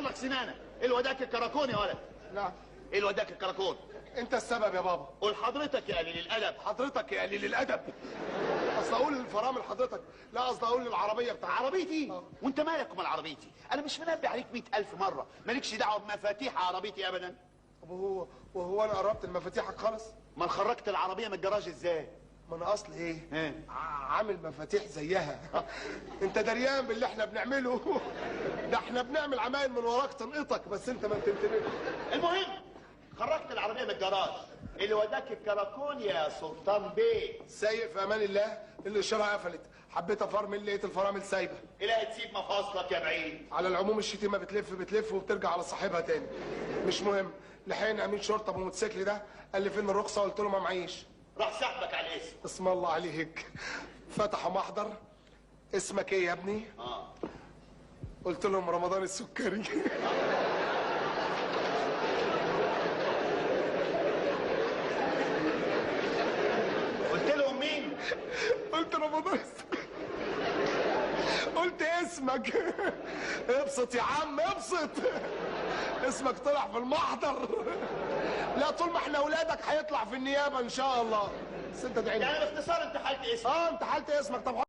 اكسر لك سنانك. ايه اللي وداك الكراكون يا ولد؟ نعم. ايه اللي وداك الكراكون؟ انت السبب يا بابا. قول حضرتك يا قليل الادب. حضرتك يا قليل الادب. اصل اقول الفرامل حضرتك، لا قصدي اقول للعربية بتاعتك. عربيتي؟ وانت مالك ومال عربيتي؟ انا مش منبه عليك 100,000 مرة، مالكش دعوه بمفاتيح عربيتي ابدا. طب وهو انا قربت لمفاتيحك خالص؟ ما خرجت العربية من الجراج ازاي؟ ما انا اصل ايه؟ عامل مفاتيح زيها. انت دريان باللي احنا بنعمله. ده احنا بنعمل عمايل من وراك تنقطك، بس انت ما بتنتبهش. المهم خرجت العربية من الجراج، اللي وداك الكراكون يا سلطان بيه. سايق في امان الله، الاشارة قفلت، حبيت افرمل لقيت الفرامل سايبه. الهي تسيب مفاصلك يا بعيد. على العموم الشتيمة بتلف بتلف وبترجع على صاحبها تاني. مش مهم. لحقنا امين شرطه ابو موتوسيكل ده، قال لي فين الرخصة؟ قلت له ما معيش. راح سحبك على الاسم. اسم الله عليك. فتحوا محضر. اسمك ايه يا ابني؟ قلت لهم رمضان السكري. قلت لهم مين؟ قلت رمضان السكري. قلت اسمك. ابسط يا عم ابسط، اسمك طلع في المحضر. لا طول ما احنا اولادك هيطلع في النيابة ان شاء الله. بس انت ادعي لي. يعني باختصار انت حالت اسمك. انت حالت اسمك. طب